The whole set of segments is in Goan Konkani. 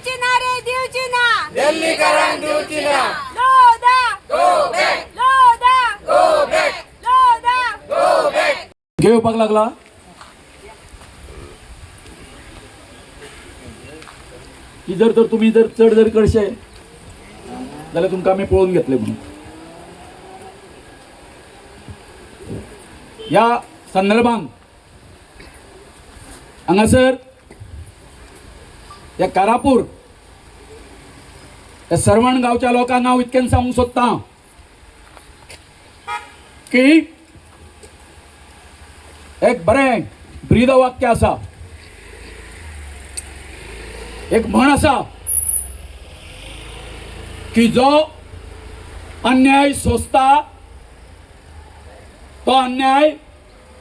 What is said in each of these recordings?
दिवची ना रे, दिवची ना. दिल्लीकरांक दिवची ना. Lodha. Go back. Lodha. Go back. Lodha. Go back. घेवपाक लागला. की जर तर तुमी जर चड जर करशे जाल्यार तुमकां आमी पळोवन घेतले म्हणून. ह्या संदर्भान हांगासर ह्या कारापूर ह्या सर्वण गांवच्या लोकांक हांव इतकें सांगूंक सोदतां की एक बरें ब्रीद वाक्य आसा, एक म्हण आसा की जो अन्याय सोंसता तो अन्याय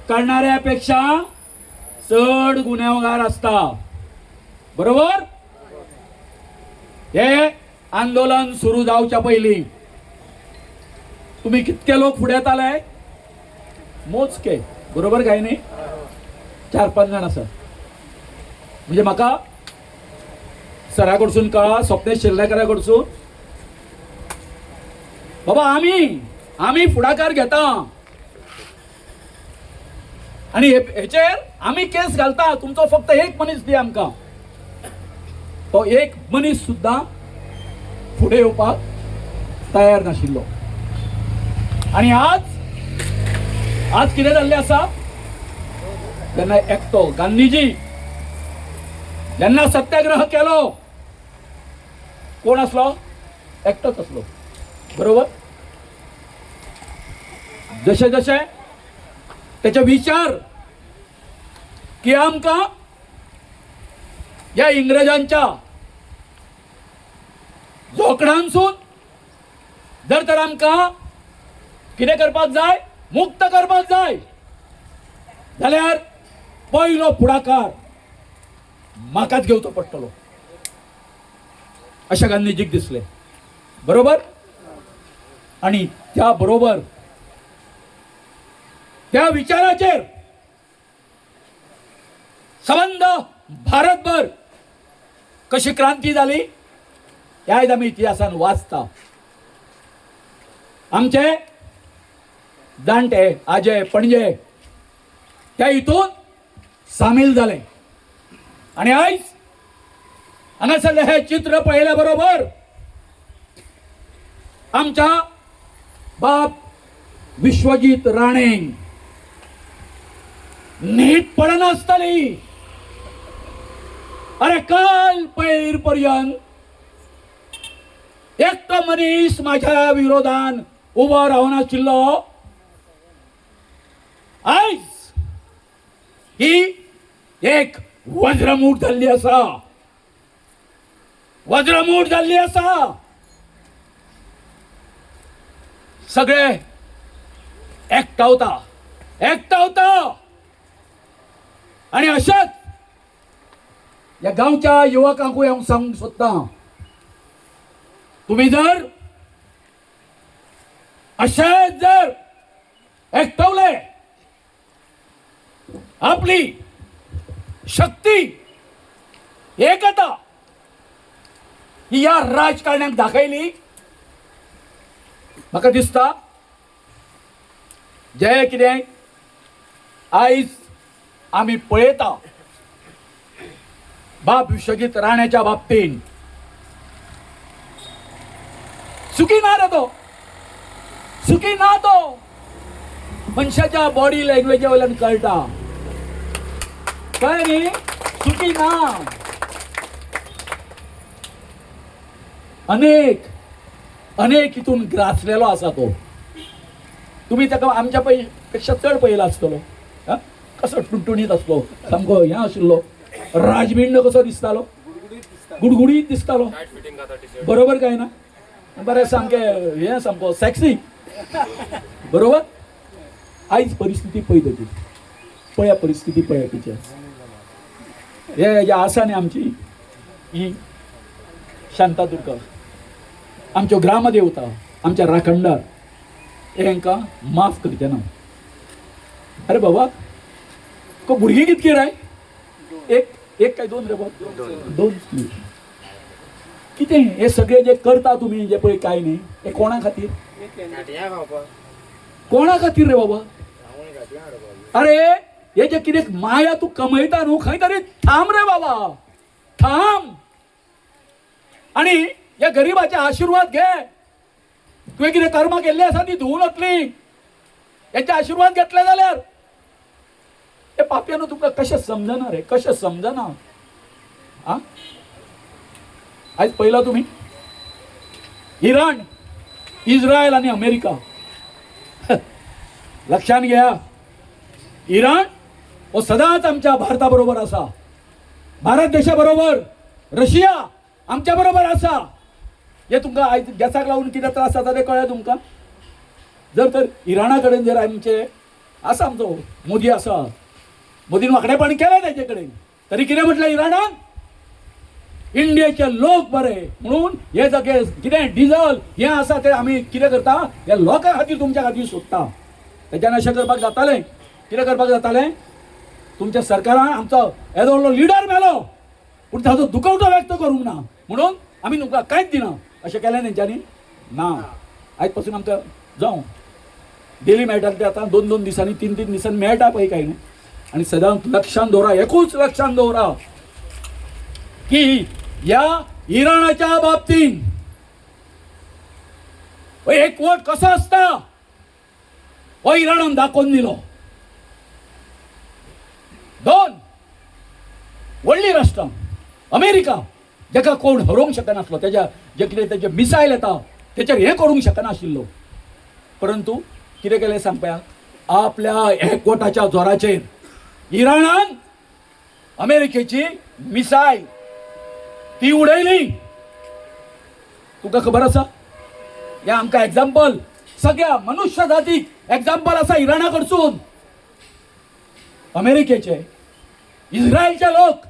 करणाऱ्यापेक्षा चड गुन्यांवगार आसता. बरोबर? हे आंदोलन सुरू जावच्या पयलीं तुमी कितके लोक फुडें येताले? मोजके. बरोबर काय न्ही? 4-5 जाण आसा. म्हणजे म्हाका सरा कडसून कळ्ळा, स्वप्नेश शिर्लेकरा कडसून, बाबा आमी आमी फुडाकार घेता आनी हेचेर आमी केस घालता, तुमचो फक्त एक मनीस दी आमकां. तो एक मनीस सुद्दां फुडें येवपाक तयार नाशिल्लो. आनी आज आज कितें जाल्लें आसा, तेन्ना एकटो गांधीजी जेन्ना सत्याग्रह केलो, कोण आसलो? एकटोच आसलो. बरोबर? जशे जशे त्याचे विचार की आमकां ह्या इंग्रजांच्या जोकडांसून जर तर आमकां कितें करपाक जाय, मुक्त करपाक जाय जाल्यार पयलो फुडाकार म्हाकाच घेवचो पडटलो अशें गांधीजीक दिसलें. बरोबर? आनी त्या बरोबर त्या विचाराचेर संबंद भारतभर कशी क्रांती जाली हे आयज आमी इतिहासान वाचता. आमचे जाणटे आजे पणजे त्या हितून सामील जाले आनी आयज हांगासरलें हें चित्र पळयल्या बरोबर आमच्या बाप विश्वजीत राणे न्हीद पडनासतली. अरे काल पैर पर्यंत एकटो मनीस माझ्या विरोधान उबो रावनाशिल्लो, आयज ही एक वज्रमूठ जाल्ली आसा, वज्रमूठ जाल्ली आसा. सगळे एकटावता एकटावता आनी अशेंच ह्या गांवच्या युवकांकूय हांव सांगूंक सोदतां, तुमी जर अशेंच जर एकटवले, आपली शक्ती एकता ही ह्या राजकारण्यांक दाखयली, म्हाका दिसता जे कितें आयज आमी पळयता बाब विश्वजीत राण्याच्या बाबतीन, सुखी ना रे तो, सुखी ना तो. मनशाच्या बॉडी लँग्वेजे वयल्यान कळटा, कळ्ळें न्ही? सुखी ना. अनेक अनेक हितून ग्रासलेलो आसा तो. तुमी ताका आमच्या पेक्षा चड पळयला आसतलो. आं, कसो टुणटुणीत आसलो, सामको हें आशिल्लो, राजबिंड कसो दिसतालो, गुडगुडीत दिसतालो. बरोबर काय ना? बरें, सामकें हें सामको सेक्सी. बरोबर? आयज परिस्थिती पळय ताची, पळया परिस्थिती पळया तिची. हे जे आसा न्ही आमची ही शांतादुर्गा, आमच्यो ग्रामदेवता, आमच्या राखणदार, हे हांकां माफ करचे ना. अरे बाबा, को भुरगीं कितकी रे? एक एक काय दोन रे बाबा? दोन. कितें हे सगळे जे करता तुमी जे पळय काय न्ही, हे कोणा खातीर? कोणा खातीर रे बाबा? अरे हे जे कितें माया तूं कमयता न्हू, खंय तरी थांब रे बाबा, थांब. आनी ह्या गरिबाचे आशिर्वाद घे. तुवें कितें कर्मां केल्ली आसा ती धुवून वतली हेचे आशिर्वाद घेतले जाल्यार. हे पापयानो, तुमकां कशें समजना रे, कशें समजना? आ, आयज पळयला तुमी इराण, इस्रायल आनी अमेरिका. लक्षात घ्या, इराण हो सदांच आमच्या भारता बरोबर आसा, भारत देशा बरोबर. रशिया आमच्या बरोबर आसा. हे तुमकां आयज गॅसाक लागून कितें त्रास जाता ते कळ्ळें तुमकां? जर तर इराणा कडेन जर आमचे आसा, आमचो मोदी आसा, मोदीन वांकडेपण केलें तेजे कडेन, तरी कितें म्हटलें इराणान? इंडियेचे लोक बरे म्हणून हे सगळे कितें डिझल हें आसा ते आमी कितें करता, हे लोकां खातीर, तुमच्या खातीर सोडटा. तेच्यान अशें करपाक जातालें. कितें करपाक जातालें? तुमच्या सरकारान आमचो येदो व्हडलो लिडर मेलो, पूण ताचो दुखवटो व्यक्त करूंक ना म्हणून आमी तुमकां कांयच दिना अशें केलें तेंच्यांनी? ना. आयज पासून आमकां जावं डेली मेळटा ते आतां दोन दोन दिसांनी, तीन तीन दिसांनी मेळटा पळय काय न्हू. आनी सदांच लक्षांत दवरा, एकूच लक्षांत दवरा की ह्या इराणाच्या बाबतीन एकवट कसो आसता हो इराणान दाखोवन दिलो. दोन व्हडली राष्ट्रां, अमेरिका, जेका कोण हरोवंक शकनासलो, तेज्या जे कितें तेजे मिसायल येता तेचेर हें करूंक शकनाशिल्लो, परंतु कितें केलें सांगपया? आपल्या एकवटाच्या जोराचेर इराणान अमेरिकेची मिसायल ती उडयली. तुका खबर आसा, हे आमकां एग्जाम्पल, सगळ्या मनुष्य जातीक एग्जाम्पल आसा इराणा कडसून. अमेरिकेचे, इस्रायलचे लोक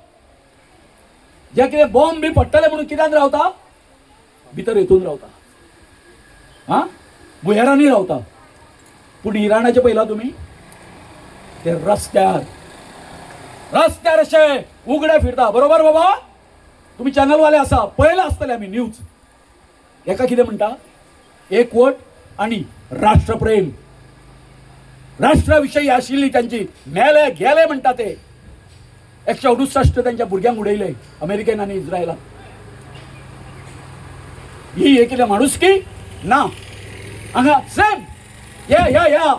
जे कितें बॉम्ब बी पडटले म्हणून कित्यान रावता? भितर हितून रावता, हा, भुंयारांनी रावता. पूण इराणाचे पळयला तुमी? ते रस्त्यार रस्त्यार अशे उगडे फिरता. बरोबर बाबा? तुमी चॅनलवाले आसा, पळयला आसतले आमी न्यूज. हेका कितें म्हणटा? एकवट आनी राष्ट्रप्रेम. राष्ट्रा विशयी आशिल्ली तांची. मेले गेले म्हणटा ते. 168 त्यांच्या भुरग्यांक उडयले अमेरिकेन आनी इस्रायलान. ही हे कितें माणुसकी ना. हांगा सेम या या या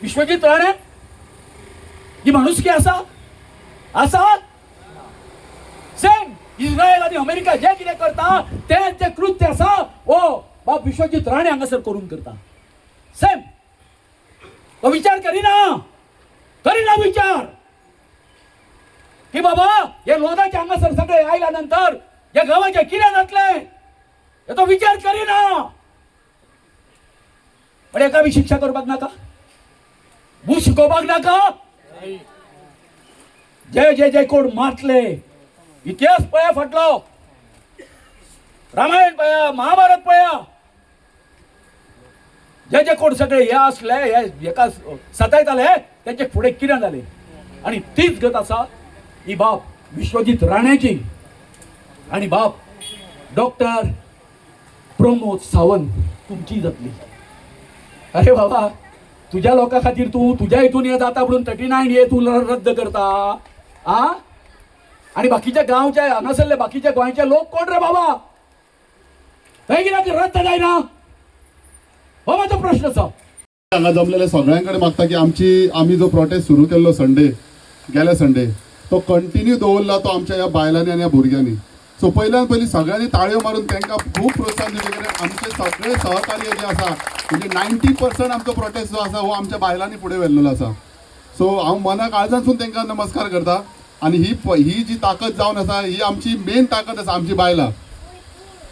विश्वजीत राणे, ही माणुसकी आसा? आसा? सेम इस्रायल आनी अमेरिका जे कितें करता तें तें कृत्य आसा हो बाब विश्वजीत राणे हांगासर करून करता. सेम. तो विचार करिना, करिना विचार की बाबा हे लोदाचे हांगासर सगळे आयल्या नंतर ह्या गांवाचे कितें जातलें, हेचो विचार करिना. पण एका बी शिक्षा करपाक नाका, बूस शिकोवपाक नाका. जे जे जे कोण मातले, इतिहास पळया फाटलो, रामायण पळया, महाभारत पळया, जे जे कोण सगळे हे असले हे हेका सतायताले तेंचे फुडें कितें जालें? आनी तीच गत आसा ही बाब विश्वजीत राण्याची आनी बाब डॉक्टर प्रमोद सावंत तुमची जातली. अरे बाबा, तुज्या लोकां खातीर तूं तुज्या हितून हे जाता म्हणून 39 हे तूं रद्द करता आ? आनी बाकीच्या गांवचे, हांगासरले बाकीचे गोंयचे लोक कोण रे बाबा? थंय कित्याक रद्द जायना, हो म्हाजो प्रश्न आसा. हांगा जमलेले सगळ्यां कडेन मागता की आमची, आमी जो प्रोटेस्ट सुरू केल्लो संडे, गेल्या संडे, तो कंटिन्यू दवरला तो आमच्या ह्या बायलांनी आनी ह्या भुरग्यांनी. सो पयल्यान पयलीं सगळ्यांनी ताळयो मारून तांकां खूब प्रोत्साहन दिवचें, कित्याक आमचे सगळे सहकार्य जे आसा, म्हणजे 90% आमचो प्रोटेस्ट जो आसा हो आमच्या बायलांनी फुडें व्हेल्लेलो आसा. सो हांव मना काळजांतसून तांकां नमस्कार करता आनी ही जी ताकद जावन आसा, ही आमची मेन ताकद आसा, आमची बायलां.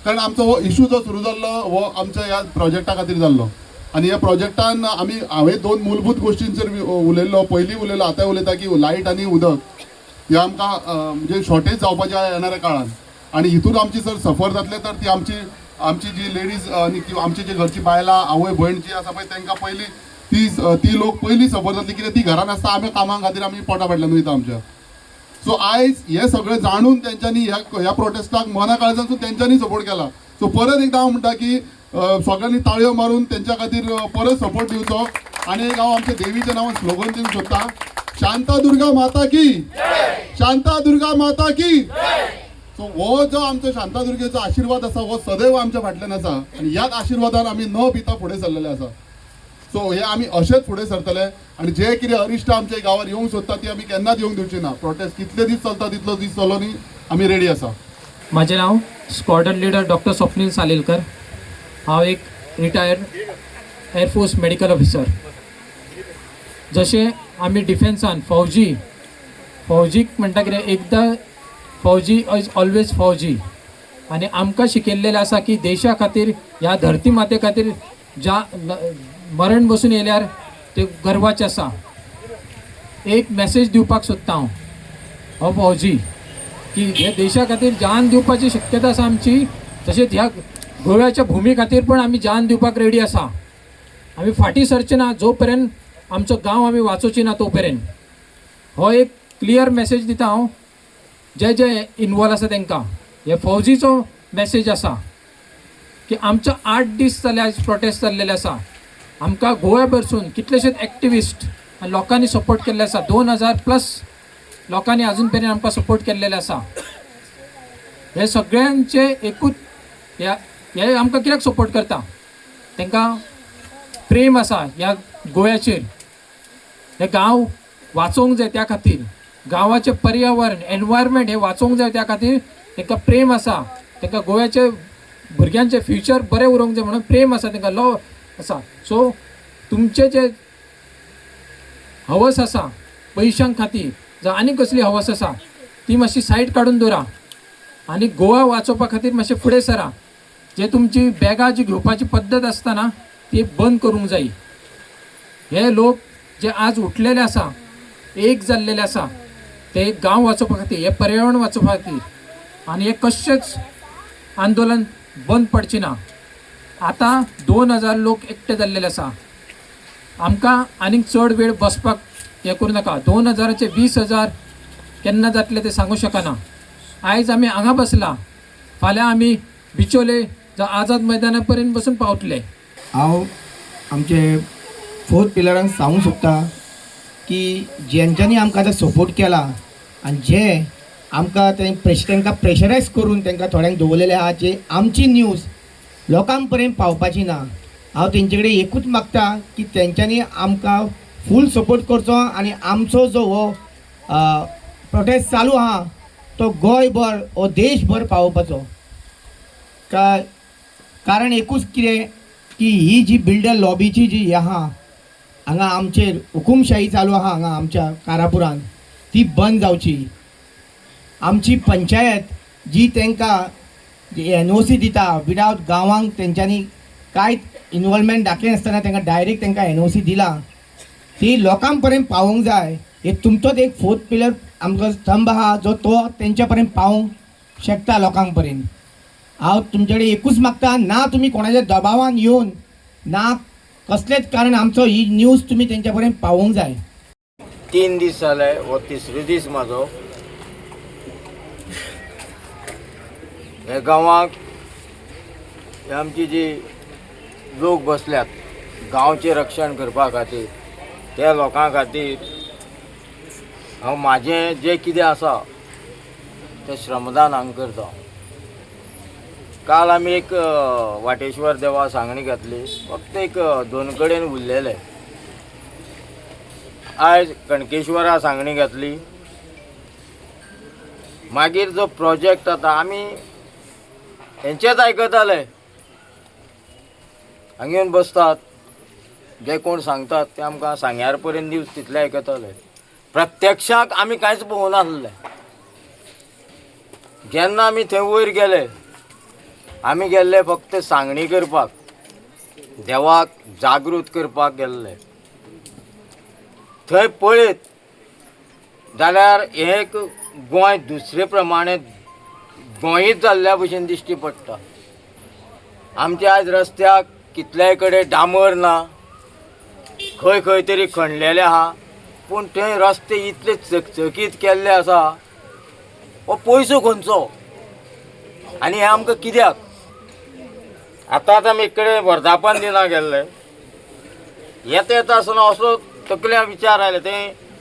कारण आमचो हो इशू जो सुरू जाल्लो हो आमच्या ह्या प्रोजेक्टा खातीर जाल्लो आनी ह्या प्रोजेक्टान आमी, हांवें दोन मूलभूत गोश्टींचेर उलयल्लो, पयलीं उलयलो, आतां उलयता की लायट आनी उदक हे आमकां म्हणजे शॉर्टेज जावपाचे आहा येणाऱ्या काळान. आनी हितून आमची जर सफर जातले तर ती आमची जी लेडीज आनी आमची जी घरची बायलां, आवय भयण जी आसा पळय, तांकां पयलीं ती ती लोक पयलीं सफर जातली, कित्याक ती घरान आसता. आमी कामां खातीर आमी पोटा फाटल्यान वयता आमच्या. सो सो आयज हे सगळें जाणून तेंच्यांनी ह्या ह्या प्रोटेस्टाक मना काळजांतून तेंच्यांनी सपोर्ट केला. सो परत एकदां हांव म्हणटा की सगळ्यांनी ताळयो मारून तेंच्या खातीर परत सपोर्ट दिवचो. आनी एक हांव आमच्या देवीच्या नांवान स्लोगन दिवंक सोदता, शांतादुर्गा माता की, शांतादुर्गा माता की. सो हो जो आमचो शांतादुर्गेचो आशिर्वाद आसा हो सदैव आमच्या फाटल्यान आसा आनी ह्याच आशिर्वादान आमी न भिता फुडें सरलेले आसा. सो हे आमी अशेंच फुडें सरतले आनी जे कितें अरिश्ट आमच्या गांवार येवंक सोदता ती आमी केन्नाच येवंक दिवची ना. प्रोटेस्ट कितले दीस चलता तितलो दीस चलो न्ही, आमी रेडी आसा. माझे नाव squadron leader doctor Swapnil Salelkar. हांव एक रिटायर्ड एअरफोर्स मेडिकल ऑफिसर. जशें आमी डिफेन्सान फौजी, फौजीक म्हणटा कितें, एकदां फौजी is always फौजी. आनी आमकां शिकयल्लें आसा की देशा खातीर, ह्या धरती माते खातीर ज्या मरण बसून येयल्यार ते गर्वाचें आसा. एक मॅसेज दिवपाक सोदता हांव हो फौजी की हे देशा खातीर जान दिवपाची शक्यता आसा आमची, तशेंच ह्या गोव्याच्या भुमी खातीर पण आमी जान दिवपाक रेडी आसा. आमी फाटीं सरचे ना जो पर्यंत आमचो गांव आमी वाचोवची ना तो पर्यंत. हो एक क्लियर मॅसेज दिता हांव जे जे इनवॉल्व आसा तांकां. हे फौजीचो मॅसेज आसा की आमचो 8 दीस जाले आयज प्रोटेस्ट चल्लेले आसा. आमकां गोव्या भरसून कितलेशेच एक्टिविस्ट आनी लोकांनी सपोर्ट केल्ले आसा. 2000 प्लस लोकांनी अजून पर्यंत आमकां सपोर्ट केल्लेले आसा. हे सगळ्यांचे एकूच ह्या हे आमकां कित्याक सपोर्ट करता, तांकां प्रेम आसा ह्या गोव्याचेर. हे गांव वाचोवंक जाय त्या खातीर, गांवाचें पर्यावरण एनवायरमेंट हें वाचोवंक जाय त्या खातीर तांकां प्रेम आसा. तांकां गोव्याचे भुरग्यांचें फ्युचर बरें उरोंक जाय म्हणून प्रेम आसा, तांकां लव आसा. सो तुमचे जे हवस आसा पयशां खातीर जावं आनी कसली हवस आसा ती मातशी सायड काडून दवरा आनी गोवा वाचोवपा खातीर मातशें फुडें सरा. जे तुमची बॅगां जी घेवपाची पद्दत आसता ना ती बंद करूंक जायी. हे लोक जे आज उठलेले आसा, एक जाल्लेले आसा, ते गांव वाचोवपा खातीर, हे पर्यावरण वाचोवपा खातीर आनी हे कशेंच आंदोलन बंद पडचें ना. आतां 2000 लोक एकटे जाल्लेले आसा. आमकां आनीक चड वेळ बसपाक हें करूं नाका. 2000चे 20,000 केन्ना जातले ते सांगू शकना. आयज आमी हांगा बसला, फाल्यां आमी बिचोले जावं आझाद मैदाना पर्यंत बसून पावतले. हांव आमचे फोर्थ पिलरांक सांगूंक सोदता की जेंच्यांनी आमकां आतां सपोर्ट केला आनी जे आमकां ते तांकां प्रेशरायज करून तांकां थोड्यांक दवरलेले आहा जे आमची न्यूज लोकां पर्यंत पावपाची ना, हांव तेंचे कडेन एकूच मागता की तेंच्यांनी आमकां फूल सपोर्ट करचो आनी आमचो जो हो प्रोटेस्ट चालू आहा तो गोंयभर हो देशभर पावोवपाचो. का कारण एकूच कितें की ही जी बिल्डर लॉबीची जी ही आहा हांगा आमचेर हुकुमशाही चालू आहा हांगा आमच्या कारापुरान, ती बंद जावची. आमची पंचायत जी तांकां एनओसी दिता विदावट गांवांक तेंच्यांनी कांयच इनवॉल्वमेंट दाखयनासतना तांकां डायरेक्ट तांकां एनओसी दिला, ती लोकां पर्यंत पावोवंक जाय. हे तुमचोच एक फोर्थ पिलर आमकां स्तंभ आहा जो तो तेंच्या पर्यंत पावोवंक शकता लोकांक पर्यंत. हांव तुमचे कडेन एकूच मागता, ना तुमी कोणाच्या दबावान येवन ना कसलेच कारण आमचो ही न्यूज तुमी तेंच्या पर्यंत पावोवंक जाय. 3 दीस जाले, हो तिसरो दीस म्हाजो ह्या गांवाक. हे आमची जी लोक बसल्यात गांवचें रक्षण करपा खातीर, त्या लोकां खातीर हांव म्हाजें जें कितें आसा तें श्रमदान हांगा करता. काल आमी एक वाटेश्वर देवा सांगणी घातली, फक्त एक दोन कडेन उरलेले. आयज कणकेश्वरा सांगणी घातली. मागीर जो प्रोजेक्ट आतां आमी हेंचेच आयकताले, हांगा येवन बसतात जे कोण सांगतात ते आमकां सांग्यार पर्यंत न्यूज तितले आयकताले. प्रत्यक्षाक आमी कांयच पळोवनासले. जेन्ना आमी थंय वयर गेले, आमी गेल्ले फक्त सांगणी करपाक, देवाक जागृत करपाक गेल्ले. थंय पळयत जाल्यार हें एक गोंय दुसरे प्रमाणे गोंयच जाल्ल्या भशेन दिश्टी पडटा. आमच्या आयज रस्त्याक कितल्याय कडेन डांबर ना, खंय खंय तरी खणलेले आहा, पूण थंय रस्ते इतले चकचकीत केल्ले आसा. हो पयसो खंयचो आनी हें आमकां कित्याक? आतां आतां आमी कडेन वर्धापन दिना गेल्ले, येता येता आसतना असो तकल्या विचार आयले, ते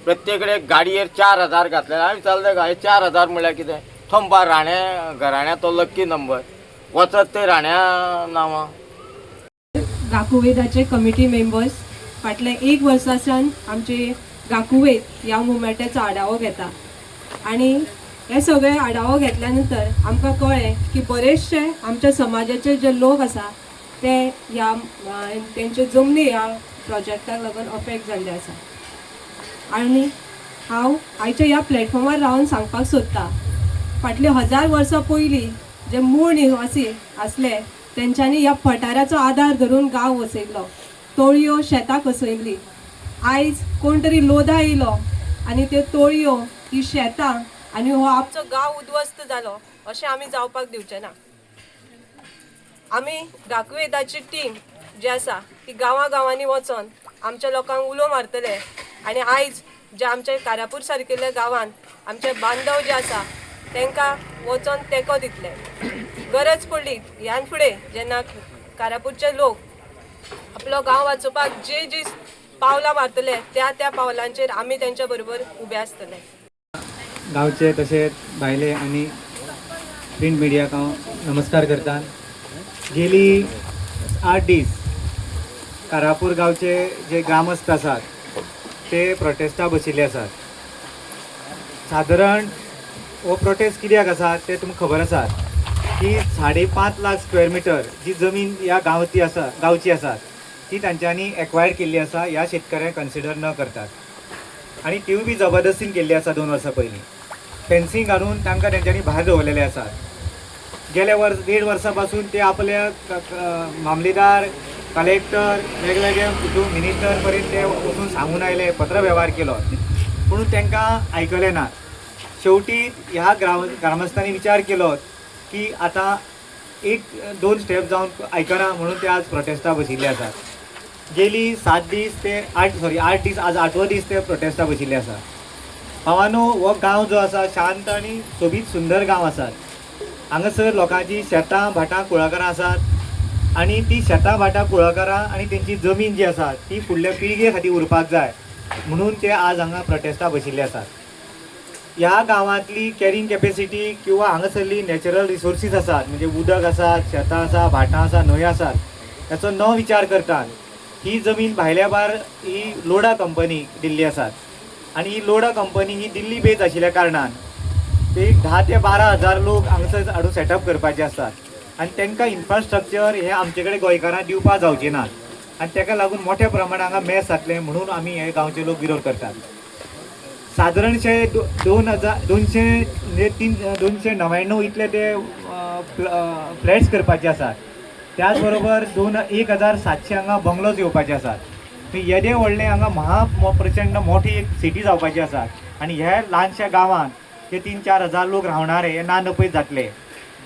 प्रत्येक कडेन गाडयेर 4000 घातले. हांवें विचारलें गाय 4000 म्हणल्यार कितें? थंबा राण्या घराण्या तो लक्की नंबर, वचत ते राण्या नांवां. गाकुवेदाचे कमिटी मेंबर्स फाटल्या एक वर्साच्यान आमचे गाकुवेद ह्या मुवमेंटाचो आढावो घेता आनी हे सगळे आढावो घेतल्या नंतर आमकां कळ्ळें की बरेचशे आमच्या समाजाचे जे लोक आसा ते ह्या तेंच्यो जमनी ह्या प्रोजेक्टाक लागून अफेक्ट जाल्ले आसा. आनी हांव आयच्या ह्या प्लॅटफॉर्मार रावन सांगपाक सोदतां, फाटलीं 1000 वर्सां पयलीं जे मूळ निवासी आसले तेंच्यांनी ह्या पठाराचो आदार धरून गांव वसयल्लो, तोळयो शेतां कसयल्लीं. आयज कोण तरी लोधा येयलो आनी त्यो तोळयो, ती शेतां आनी हो आमचो गांव उद्ध्वस्त जालो अशें आमी जावपाक दिवचे ना. आमी गाकुवेदाची टीम जी आसा ती गांवां गांवांनी वचोन आमच्या लोकांक उलो मारतले आनी आयज जे आमच्या कारापूर सारकिल्ल्या गांवांत आमचे बांधव जे आसा तांकां वचोन तेंको दितले. गरज पडली ह्यान फुडें जेन्ना कारापूरचे लोक आपलो गांव वाचोवपाक जी जी पावलां मारतले त्या त्या पावलांचेर आमी तेंच्या बरोबर उबे आसतले. गांवचे तशेंच भायले आनी प्रिंट मिडियाक हांव नमस्कार करता. गेली 8 दीस कारापूर गांवचे जे ग्रामस्थ आसात ते प्रोटेस्टा बशिल्ले आसात. सादारण हो प्रोटेस्ट कित्याक आसा ते तुमकां खबर आसा की 5.5 लाख स्क्वेअर मिटर जी जमीन ह्या गांवची आसा ती तांच्यांनी एक्वायर केल्ली आसा ह्या शेतकऱ्यांक कन्सिडर न करतात, आनी तिवूय बी जबरदस्तीन केल्ली आसा. 2 वर्सां पयलीं फेन्सिंग घालून तांकां तेंच्यांनी भायर दवरलेले आसात. गेल्या वर्स 1.5 वर्सां पासून ते आपल्या मामलेदार, कलेक्टर, वेगवेगळे हितून मिनिस्टर पर्यंत ते वचून सांगून आयले, पत्र वेव्हार केलो, पूण तांकां आयकलें ना. शेवटी ह्या ग्रामस्थांनी विचार केलो की आतां 1-2 स्टेप जावन आयकना म्हणून ते आज प्रोटेस्टा बशिल्ले आसात. गेली 7 दीस ते 8 दीस, आज 8वो दीस ते प्रोटेस्टा बशिल्ले आसात. भावानो, हो गांव जो आसा शांत आनी सोबीत सुंदर गांव आसात. हांगासर लोकांची शेतां भाटां कुळागरां आसात आनी ती शेतां भाटां कुळागरां आनी तेंची जमीन जी आसा ती फुडल्या पिळगे खातीर उरपाक जाय म्हणून ते आज हांगा प्रोटेस्टा बशिल्ले आसात. ह्या गांवांतली कॅरिंग कॅपेसिटी किंवा हांगासरली नॅचरल रिसोर्सीस आसात, म्हणजे उदक आसात, शेतां आसा, भाटां आसा, न्हंयो आसात, ताचो न विचार करतात ही जमीन भायल्या भायर ही लोडा कंपनी दिल्ली आसात. आनी ही लोडा कंपनी ही दिल्ली बेज आशिल्ल्या कारणान ते 10 ते 12 हजार लोक हांगासर हाडून सेटअप करपाचे आसात आनी तांकां इन्फ्रास्ट्रक्चर हे आमचे कडेन गोंयकारां दिवपाक जावचे नात आनी ताका लागून मोठ्या प्रमाणात हांगा मेस जातलें म्हणून आमी हे गांवचे लोक विरोध करतात. सादारणशे 2200 म्हणजे 299 इतले ते फ्लॅट्स करपाचे आसात. त्याच बरोबर 1700 हांगा बंगलोज येवपाचे आसात. येदे व्हडले हांगा महा प्रचंड मोठी एक सिटी जावपाची आसा आनी ह्या ल्हानशा गांवांत ते 3-4 हजार लोक रावणारे हे ना नपयत जातले.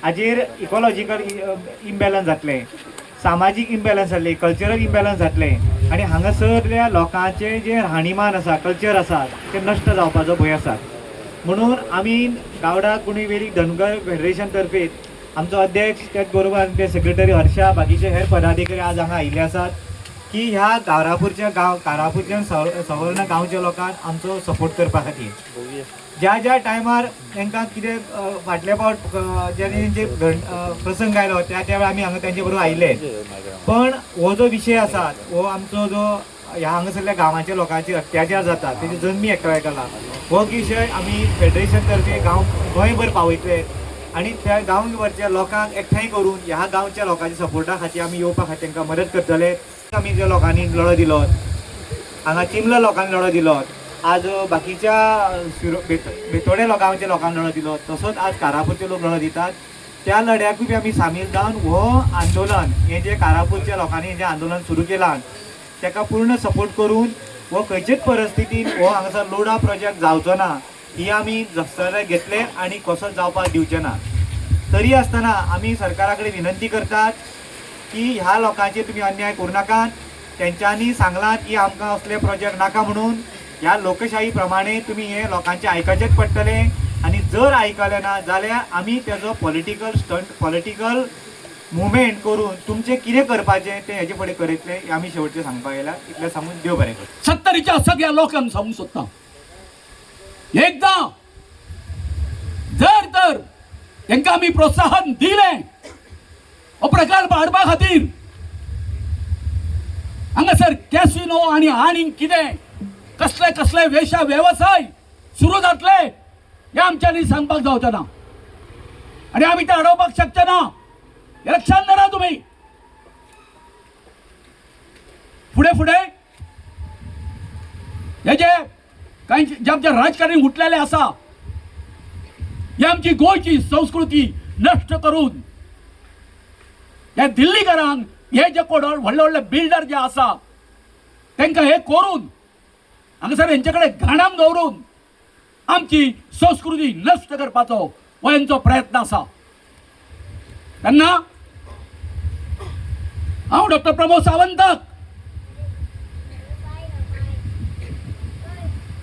हाजेर इकोलॉजिकल इम्बॅलन्स जातलें, सामाजीक इम्बॅलन्स जातलें, कल्चरल इम्बॅलन्स जातलें आनी हांगासरल्या लोकांचें जें राहणीमान आसा, कल्चर आसा तें नश्ट जावपाचो भंय आसा. म्हणून आमी गावडा कुणबी वेळीप धनगर फेडरेशन तर्फे आमचो अध्यक्ष, त्याच बरोबर आमचे सेक्रेटरी हर्षा, बाकीचे हेर पदाधिकारी आज हांगा आयिल्ले आसात की ह्या कारापूरच्या गांव कारापूरच्या सवर्ण गांवच्या लोकांक आमचो सपोर्ट करपा खातीर ज्या ज्या टायमार तांकां कितें फाटल्या फावट जेन्ना तेंचे प्रसंग आयलो त्या त्या वेळार आमी हांगा तेंचे बरोबर आयिल्ले. पण हो जो विशय आसा हो आमचो जो ह्या हांगासरल्या गांवांच्या लोकांचेर अत्याचार जाता, तेजी जमनी एकठांय केला, हो विशय आमी फेडरेशन तर्फे गांव गोंयभर पावयतले आनी त्या गांवभरच्या लोकांक एकठांय करून ह्या गांवच्या लोकांच्या सपोर्टा खातीर आमी येवपा खातीर तांकां मदत करतले. आमी ज्या लोकांनी लढो दिलो, हांगा चिमला लोकांनी लढो दिलो, आज बाकीच्या बेतोडे लोकांच्या लोकांनी लढो दिलो, तसोच आज कारापूरचे लोक लढो दितात. त्या लढ्याकूय बी आमी सामील जावन हो आंदोलन हें जें कारापूरच्या लोकांनी जें आंदोलन सुरू केलां ताका पूर्ण सपोर्ट करून हो खंयचेच परिस्थितीन हो हांगासर लोडा प्रोजेक्ट जावचो ना ही आमी जपसारदार घेतले आनी कसोच जावपाक दिवचे ना. तरी आसतना आमी सरकारा कडेन विनंती करतात की ह्या लोकांचेर तुमी अन्याय करूं नाकात. तेंच्यांनी सांगलां की आमकां असले प्रोजेक्ट नाका म्हणून ह्या लोकशाही प्रमाणे तुमी हे लोकांचें आयकचेंच पडटलें आनी जर आयकलें ना जाल्यार आमी तेजो पॉलिटिकल स्टंट, पॉलिटिकल मुवमेंट करून तुमचें कितें करपाचें तें हेजे फुडें करतले हें आमी शेवटचें सांगपाक येयला. इतलें सांगून देव बरें करूं. सत्तरीच्या सगळ्या लोकांक सांगूंक सोदता, एकदां जर तर तांकां आमी प्रोत्साहन दिलें हो प्रकल्प हाडपा खातीर, हांगासर कॅसिनो आनी आनीक कितें कसले कसले वेशा वेवसाय सुरू जातले हें आमच्यांनी सांगपाक जावचें ना आनी आमी ते अडोवपाक शकचे ना, हें लक्षांत धरा तुमी. फुडें फुडें हे जे कांय जे आमचे राजकारणी उठलेले आसा, हे आमची गोंयची संस्कृती नश्ट करून हे दिल्लीकारांक, हे जे कोण व्हडले व्हडले बिल्डर जे आसा तांकां हे करून हांगासर हेंचे कडेन घाणाक दवरून आमची संस्कृती नश्ट करपाचो हो हेंचो प्रयत्न आसा. तेन्ना हांव डॉक्टर प्रमोद सावंताक,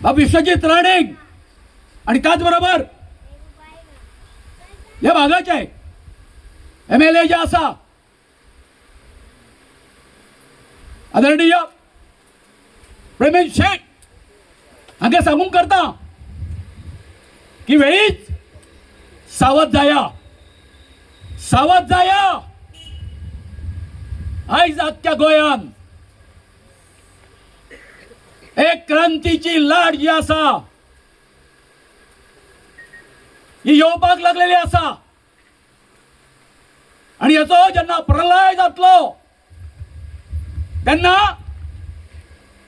बाब विश्वजीत राणे आनी त्याच बरोबर ह्या भागाचे MLA जे आसा आदरणीय प्रेमेंद्र शेट हांकां सांगूंक करता की वेळीच सावध जाया, सावध जाया. आयज आख्ख्या गोंयान एक क्रांतीची लाट जी आसा ही येवपाक लागलेली आसा आनी हेचो जेन्ना प्रलय जातलो तेन्ना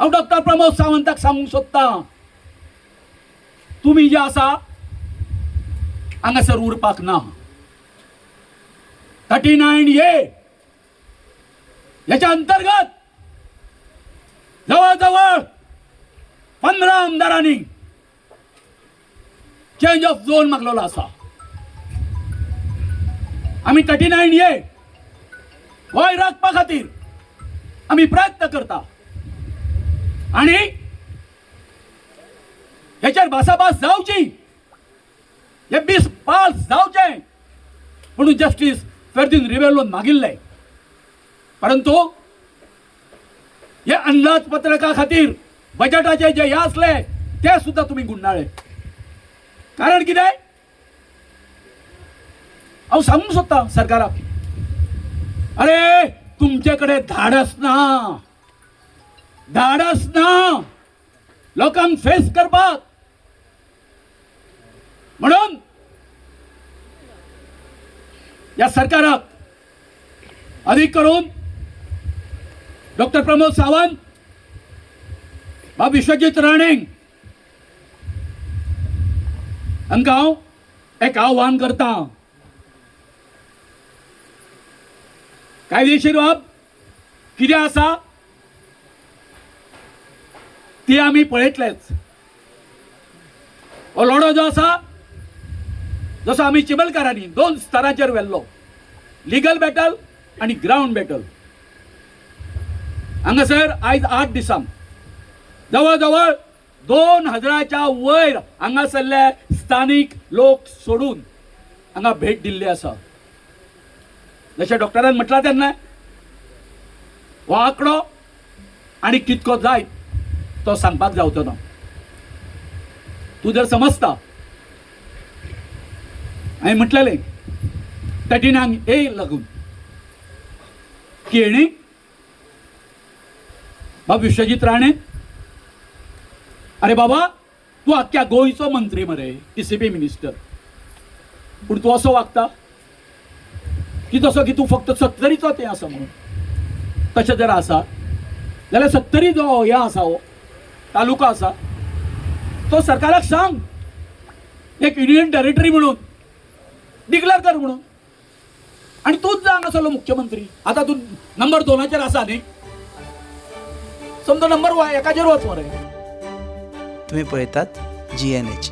हांव डॉक्टर प्रमोद सावंताक सांगूंक सोदता, तुमी जे आसा हांगासर उरपाक ना. 39A ह्याच्या अंतर्गत जवळ जवळ 15 आमदारांनी चेंज ऑफ झोन मागलेलो आसा. आमी 39A गोंय राखपा खातीर आमी प्रयत्न करता आनी हेचेर भासाभास जावची, हे 20 पास जावचे म्हणून जस्टीस फेर्दीन रिबेलोन मागिल्ले, परंतु हे अंदाजपत्रका खातीर बजेटाचे जे हे आसले ते सुद्धा तुमी गुंडाळे. कारण कितें हांव सांगूंक सोदता सरकाराक, अरे तुमचे कडेन धाडस ना, धाडस ना लोकांक फेस करपाक. म्हणून ह्या सरकाराक अधिक करून डॉक्टर प्रमोद सावंत, बाब विश्वजीत राणे हांकां हांव एक आव्हान करता, कायदेशीर बाब कितें आसा ती आमी पळयतलेच. हो लढो जो आसा जसो आमी चिबलकारांनी 2 स्तरांचेर व्हेल्लो, लिगल बॅटल आनी ग्रावंड बॅटल. हांगासर आयज 8 दिसांक जवळ जवळ 2000च्या वयर हांगासरले स्थानीक लोक सोडून हांगा भेट दिल्ली आसा. जशें डॉक्टरान म्हटलां तेन्ना हो आंकडो आनी कितको जायत तो सांगपाक जावचो ना. तूं जर समजता हांवें म्हटलेलें 39A लागून केणी बाब विश्वजीत राणे, अरे बाबा तूं आख्ख्या गोंयचो मंत्री मरे, TCP minister, पूण तूं असो वागता की जसो की तूं फक्त 70चो तें आसा म्हणून. तशें जर आसा जाल्यार 70 जो हें आसा हो तालुका आसा तो सरकाराक सांग एक युनियन टेरिटरी म्हणून डिक्लेअर कर म्हणून, आनी तूंच जा हांगासरलो मुख्यमंत्री. आतां तूं नंबर 2 आसा न्ही, समजा नंबर 1 वच मरे. तुम्ही पळयतात GNH.